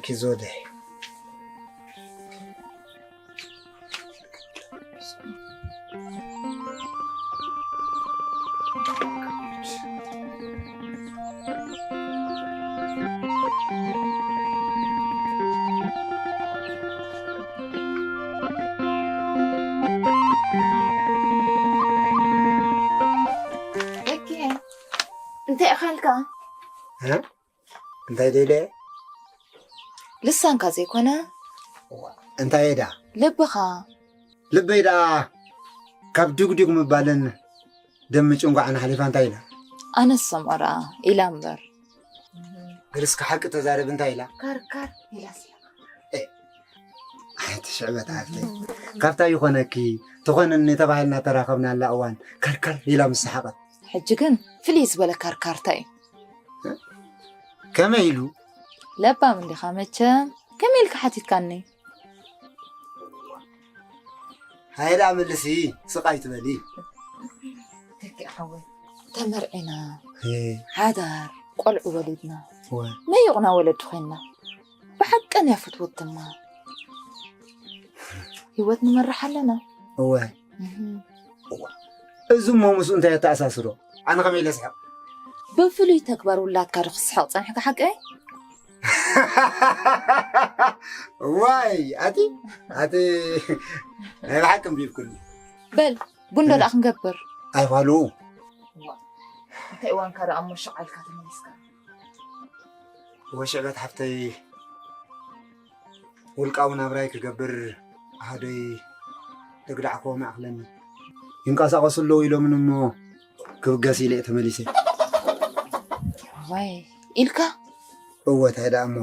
ኪዞደ። እኪ፣ እንታይ ኢኻ ኢልካ? እ? እንታይ ደይለ? ልሳንካ ዘይኮነ? እንታይ እየ ደኣ? ልብኻ። ልበይ ደኣ ካብ ዱግዱግ ምባልን ደም ምጭንጓዕን ሓሊፋ እንታይ ኢላ? ኣነስ ሰምዖ ደኣ ኢላ እምበር። ግርስካ ሓቂ ተዛረብ እንታይ ኢላ? ካርካር ኢላ ስለ። እ፣ ኣቲ ሽዕበት ዓርተይ። ካብታ ይኾነኪ፣ ትኾነኒ ተባሂልና ተራኸብናላ እዋን ከርከር ኢላ ምስ ሰሓቐት። ሕጂ ግን ፍልይ ዝበለ ከርካርታ እዩ። ከመይ ኢሉ? ለባም እንዲኻ መቸም፣ ከመይ ኢልካ ሓቲትካኒ? ሃይ ደኣ መልሲ፣ ስቕ ኣይትበሊ። ተኪእ ሓወይ፣ ተመርዒና፣ እ። ሓዳር፣ ቆልዑ ወሊድና፣ እወ። መዩቕና ወለዲ ኮይንና። ብሓቀን እያ ፍትወት ድማ። ህይወት ንመርሕ ኣለና። እወ። እህ። እወ። እዚ እሞ ምስኡ እንታይ የተኣሳስሮ? ኣነ ከመይ ኢለ ስሕቕ? ብፍሉይ ተግባር ውላድካ ዶ ክስሕቕ ጸኒሕካ ሓቀይ? ዋይ፣ ኣቲ፣ ኣቲ፣ ናይ ብሓቂ እምቢብኩኒ። በል፣ ቡን ዶ እ። ደኣ ክንገብር? ኣይፋሉ። እዋ፣ እንታይ እዋንካ ደኣ እሞ ሸቕ ኢልካ ተመሊስካ? እወ፣ ሽዕበት ሓፍተይ፣ ውልቃዊ ናብራይ ክገብር ኣሃደይ ደግዳዕኮ መኣኽለኒ። ይንቀሳቐሱ ኣለዉ ኢሎምን እሞ ክብገስ ኢለ እየ ተመሊሰ። ዋይ ኢልካ? እወ፣ እንታይ ደኣ እሞ።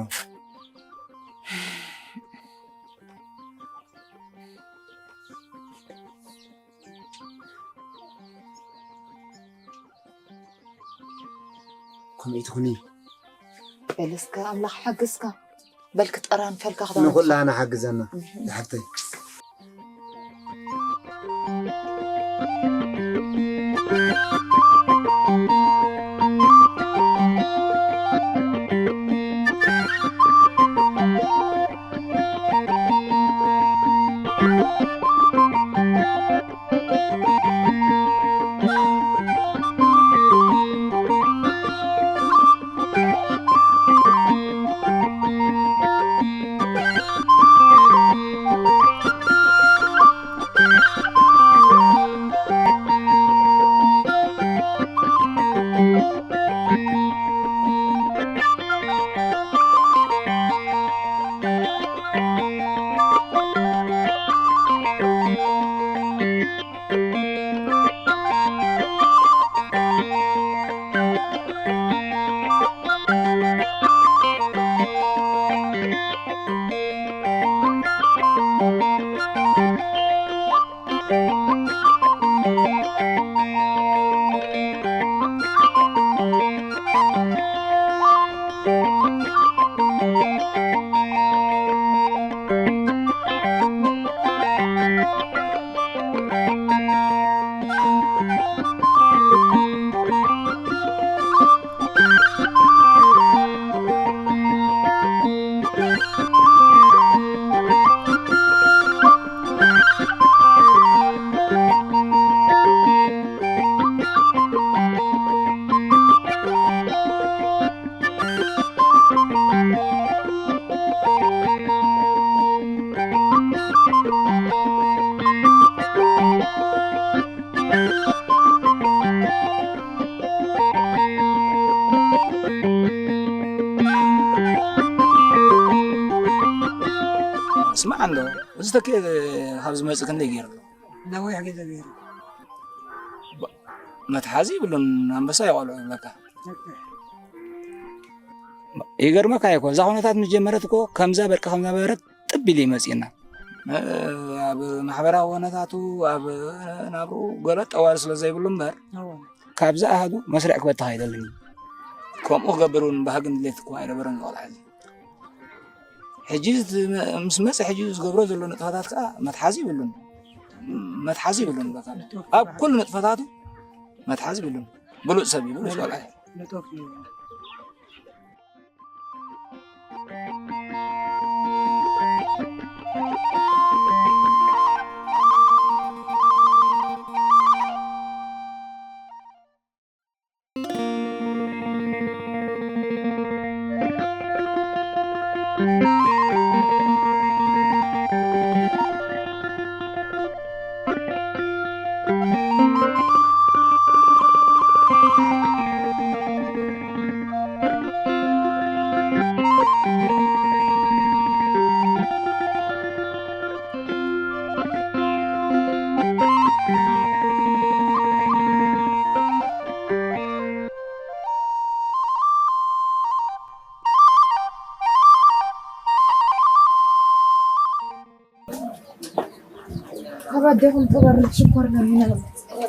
ከምኡ ትኹኒ። በል እስከ ኣምላኽ ሓግዝካ። በል ክጠራንፈልካ ክዳን ንኹላና ሓግዘና፣ እህ። ዝሓፍተይ። ስማዕ እንዶ፣ እዚ ተኪኤ ካብ ዝመጽእ ክንደይ ገይሩ ኣሎ? ነዊሕ ግዜ ገይሩ። ባ-፣ መትሓዚ ይብሉን ኣንበሳ ይቆልዑ ይብለካ። ይገርመካ እኮ፣ እዛ ኩነታት ምስ ጀመረት እኮ ከምዛ በርቂ ከምዛ በረት ጥብ ኢሉ ይመጽእና። እ፣ ኣብ ማሕበራዊ ኩነታቱ፣ ኣብ ናብርኡ ገለ ጠዋሪ ስለ ዘይብሉ እምበር፣ እዎ። ካብዚ ኣሃዱ መስርዕ ክበትኽ ኣይደልን እዩ። ከምኡ ክገብር እውን ባህግን ድሌት እኮ ኣይነበረን ዝቆልዓ እዚ። ሕጂ እዚ መ-፣ ምስ መጸ ሕጂ ዝገብሮ ዘሎ ንጥፈታት ከኣ መትሓዚ ይብሉን። መትሓዚ ይብሉን በቃ። ኣብ ኩሉ ንጥፈታቱ መትሓዚ ይብሉን። ብሉጽ ሰብ እዩ፣ ብሉጽ ቆልዓ እዩ። ንጡፍ እዩ። ካብ ኣዴኹም ተበርድ ሽኮር ለሚና ነምጽእ።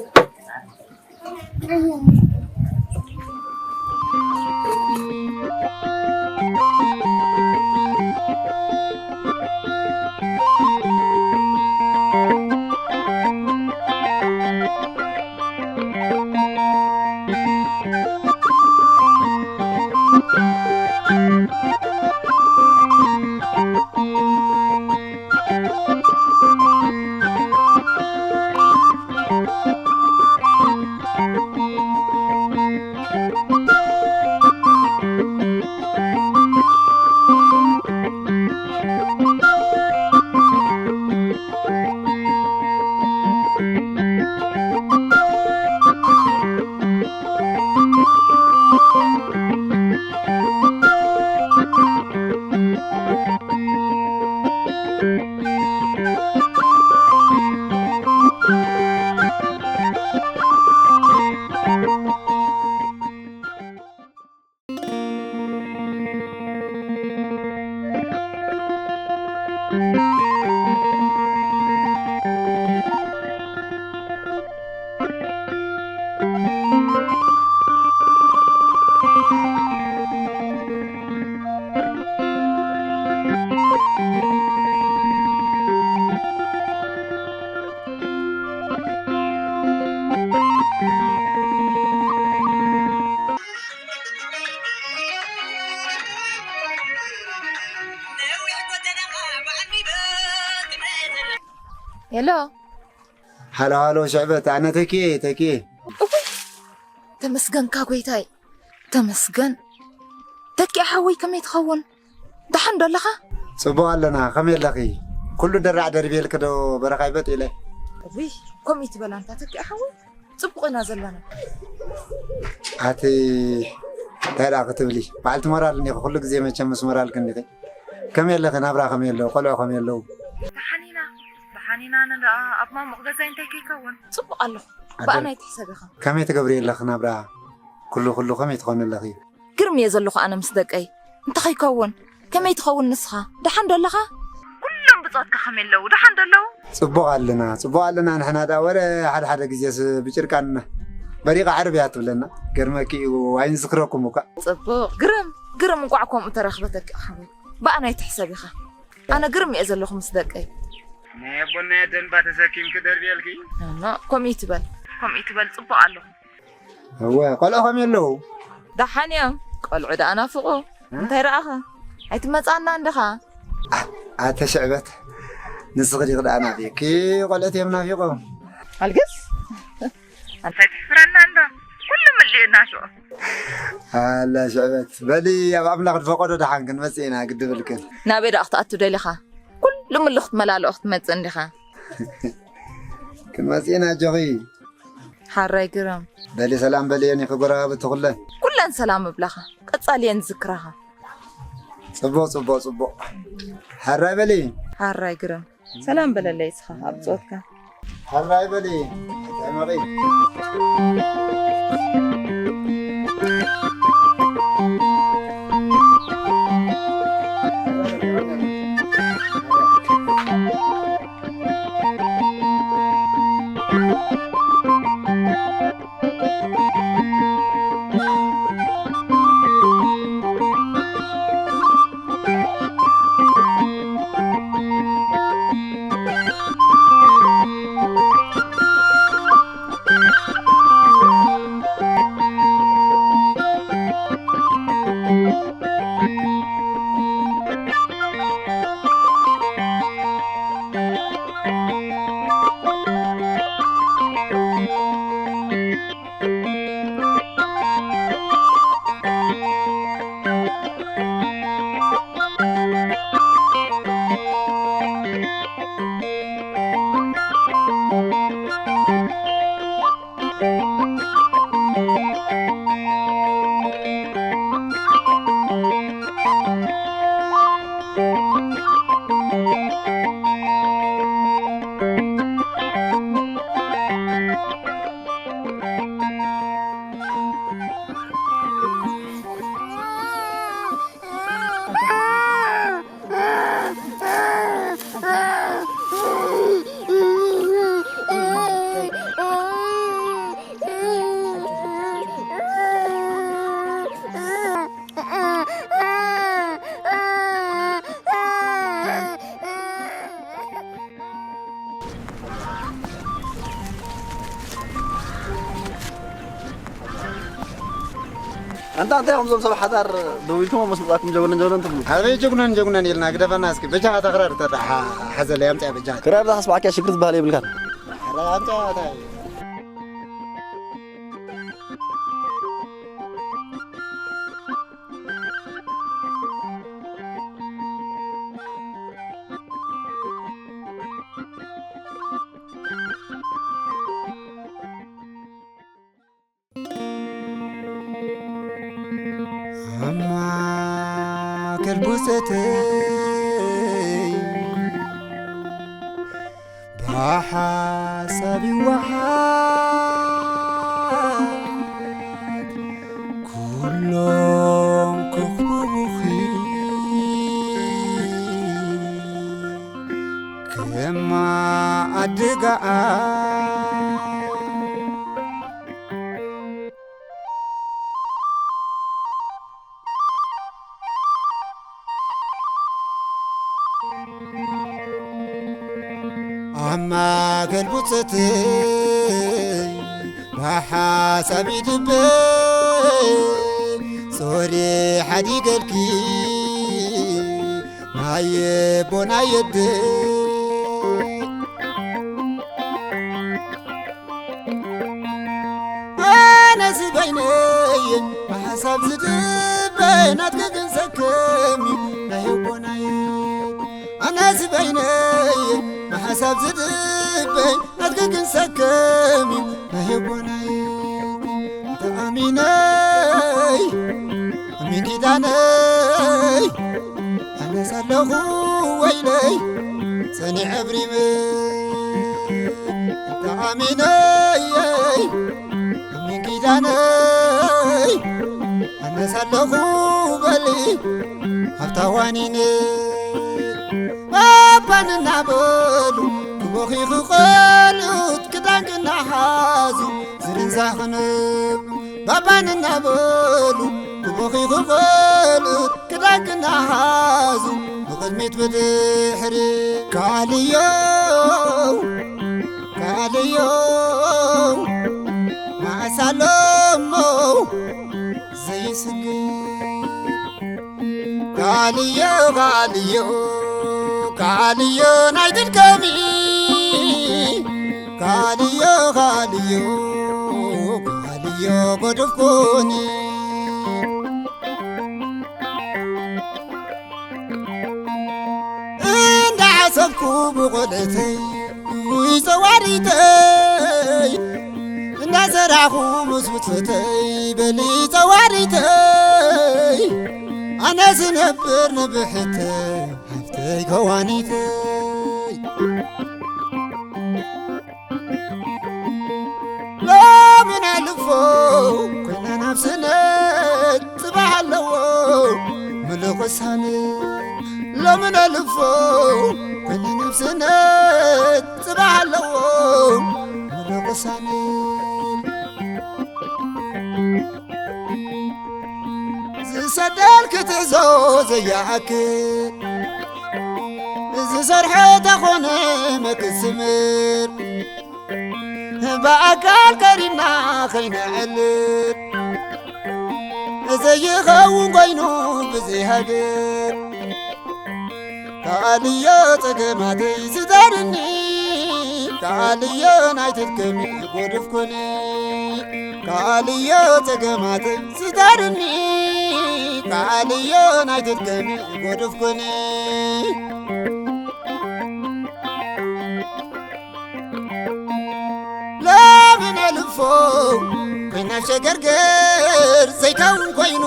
ሄሎ። ሃሎ፣ ሃሎ፣ ሽዕበት፣ ኣነ ተኪኤ፣ ተኪኤ። እውይ፣ ተመስገንካ ጎይታይ፣ ተመስገን። ተኪኤ ሓወይ፣ ከመይ ትኸውን? ደሓን ዶ ኣለኻ? ጽቡቕ ኣለና፣ ከመይ ኣለኺ? ኩሉ ደራዕ ደርብየልኪ ዶ በረኻ ይበጥ ኢለ? እውይ፣ ከምኡ ትበል ኣንታ ተኪኤ ሓወይ፣ ጽቡቕ ኢና ዘለና። ኣቲ እንታይ ደኣ ክትብሊ? በዓልቲ ሞራል እኒኺ፣ ኩሉ ግዜ መቸም ምስ ሞራልኪ እኒኺ። ከመይ ኣለኺ? ናብራ ከመይ ኣሎ? ቆልዑ ከመይ ኣለዉ? ደሓን ኢና፣ ደሓን ኢና። ንደኣ ኣብ ማሙቕ ገዛይ እንታይ ከይከውን? ጽቡቕ ኣለኹ። ኣደ-፣ ብኣና ኣይትሕሰብ ኢኻ። ከመይ ትገብሪ ኣለኺ ናብራ? ኩሉ፣ ኩሉ ከመይ ትኾኒ ኣለኺ? ግርም እየ ዘለኹ ኣነ ምስ ደቀይ። እንታይ ከይከውን? ከመይ ትኸውን ንስኻ? ደሓን ዶ ኣለኻ? ኩሎም ብጾትካ ከመይ ኣለዉ? ደሓን ዶ ኣለዉ? ጽቡቕ ኣለና፣ ጽቡቕ ኣለና። ንሕና ደኣ ወረ ሓደ ሓደ ግዜስ ብጭርቃን በሪቓ ዓርብ እያ ትብለና። ገርመኪ እዩ፣ ኣይንዝክረኩም እኳ። ጽቡቕ። ግርም፣ ግርም እንቋዕ ከምኡ ተረኽበ ተኪኤ ሓወይ። ብኣና ኣይትሕሰብ ኢኻ። ኣነ ግርም እየ ዘለኹ ምስ ደቀይ። ናይ ኣቦን ናይ ኣደን እባ ተሰኪምኪ ደርብየልኪ። እሞ፣ ከምኡ ይትበል፣ ከምኡ ይትበል፣ ጽቡቕ ኣለኹ። እወ፣ ቆልዑ ከመይ ኣለዉ? ደሓን እዮም። ቆልዑ ደኣ ናፍቑ። እ? እንታይ ረኣኻ? ኣይትመጻና እንዲኻ? ኣ-፣ ኣተ ሽዕበት፣ ንስኺ ዲኺ ደኣ ናፊቕኪ? ቆልዑት እዮም ናፊቖም። ኣልግስ? እንታይ ትሕፍረና እንዶ? ኩሉ ምልኡ ናፊቑ። ኣላ ሽዕበት፣ በሊ ኣብ ኣምላኽ ዝፈቐዶ ደሓን ክንመጽእ ኢና፣ ግዲ ብልክን። ናበይ ደኣ ክትኣቱ ደሊኻ? ኩሉ ምሉ ክትመላልኦ ክትመጽእ እንዲኻ። ክንመጽእ ኢና፣ ኣጆኺ። ሓራይ ግርም። በሊ ሰላም በልየን ኢኺ ጎረባብቲ ኩለን። ኩለን ሰላም እብላኻ። ቀጻሊ እየን ዝዝክራኻ። ጽቡቕ፣ ጽቡቕ፣ ጽቡቕ። ሓራይ በሊ። ሓራይ ግርም። ሰላም በለለይ እስኻ ኣብ ጾትካ። ሓራይ በሊ። ተጠመቒ። ኣንታ እንታይ ኢኹም እዞም ሰብ ሓዳር ደው ኢልኩም ምስ መጻእኩም ጀጉነን ጀጉነን ትብሉ? ኣበይ ጀጉነን ጀጉነን ኢልና ግደፈና እስኪ። በጃኻ እታ ክራር ተራ ሓ-፣ ሓዘለይ ኣምጽያ በጃኻ። ክራር እዛ ተስማዓኪያ ሽግር ዝበሃል የብልካን። ኧረ ኣምጽያ እታ ኣብ ማእከል ብጾተይ ብሓሳብ ይወሓድ ኩሎም ክኽቡኺ ከማ ኣድጋኣ ኣብ ማእከል ብጾተይ ብሓሳብ ይድበ ጾሪ ሓዲገልኪ ናየ ቦናየደ ኣነስ በይነይ ብሓሳብ ዝድበ ናትኪ ክንሰከም እዩ ናይ ኣቦናይ። ኣነስ በይነይ ብሓሳብ ዝድበ ናትኪ ክንሰከም እዩ ናይ ኣቦናይ። ተኣሚነይ ኣሚን ኪዳነይ ኣነስ ኣለኹ ወይለይ ጸኒዐ ብሪመይ። ተኣሚነይ ኣሚን ኪዳነይ ኣነስ ኣለኹ በሊ ኣብታ ዋኒነይ። ባባን እናበሉ ክቦኺ ክቐሉት ክዳንክ እናሓዙ ዝርንዛ ክንብ ባባን እናበሉ ክቦኺ ክቐሉት ክዳንክ እናሓዙ ብቕድሚት ብድሕሪ ካልዮ ካልዮ መዓስ ኣሎሞ ዘይስግር ካልዮ ካልዮ ካልዮ ናይ ትድከሚ ካልዮ ካልዮ ካልዮ ጎደፍኩኒ እንዳሓሰብኩ ብቖልዕተይ ውይ ጸዋሪተይ እንዳሰራኹ ምስ ውጽተይ በሊ ጸዋሪተይ ኣነ ዝነብር ንብሕተይ ሓፍተይ ከዋኒተይ ሎሚ ነልፎ ኮይና ናብ ስነት ጽባሕ ኣለዎ ምሉእ ቅሳነት ሎሚ ነልፎ ኮይና ናብ ስነት ጽባሕ ኣለዎ ምሉእ ቅሳነት ዝሰደል ክትእዞ ዘያኣክል ዝሰርሐ ተኾነ መክስምር ብኣካል ቀሪብና ኸይነዕልል ዘይኸውን ኮይኑ ብዘይ ሃገር ካልዮ ጸገማተይ ስደርኒ ካልዮ ናይ ትድከሚ ጎድፍኩኒ ካልዮ ጸገማተይ ስደርኒ ካልዮ ናይ ትድከሚ ጎድፍኩኒ ሎሚ ነልፎ ኮይና ሸገርገር ዘይከውን ኮይኑ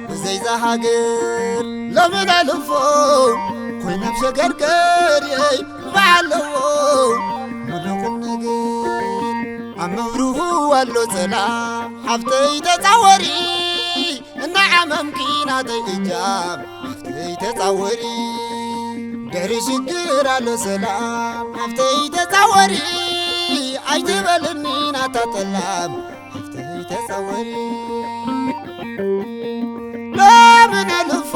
ብዘይዛ ሃገር ሎሚ ነልፎ ኮይና ሸገርገር የይ ባለዎ ሙሉቁም ነገር ኣብ መብርሁ ኣሎ ጸላ ሓፍተይ ተጻወሪ እናዓመምኪ ናተይ እጃም ሓፍተይ ተጻወሪ ድሕሪ ሽግር ኣሎ ሰላም ሓፍተይ ተጻወሪ ኣይትበልኒ ናታ ጠላም ሓፍተይ ተጻወሪ ሎሚ ነልፎ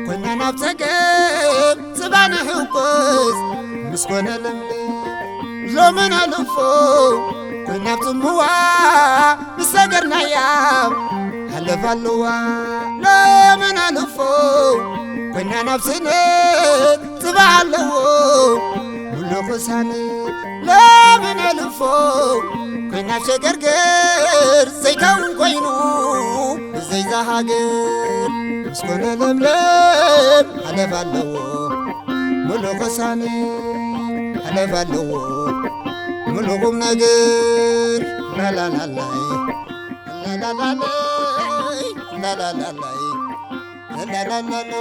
ኮይና ናብ ጸገም ጽባ ንሕጎስ ምስ ኮነ ለምለም ሎሚ ነልፎ ኮይና ኣብ ጽምዋ ምስ ሰገርናያ ለፋለዋ ለምን ኣልፎ ኮይና ናብ ስነ ጽባሕ ኣለዎ ሙሉ ቅሳነ ለምን ኣልፎ ኮይና ሸገርገር ዘይከውን ኮይኑ ብዘይዛ ሃገር ምስ ኮነ ለምለም ሓለፍ ኣለዎ ሙሉ ቅሳነ ሓለፍ ኣለዎ ሙሉ ቁም ነገር ላላላላይ ላላላላይ ላላላላይ ላላላሎ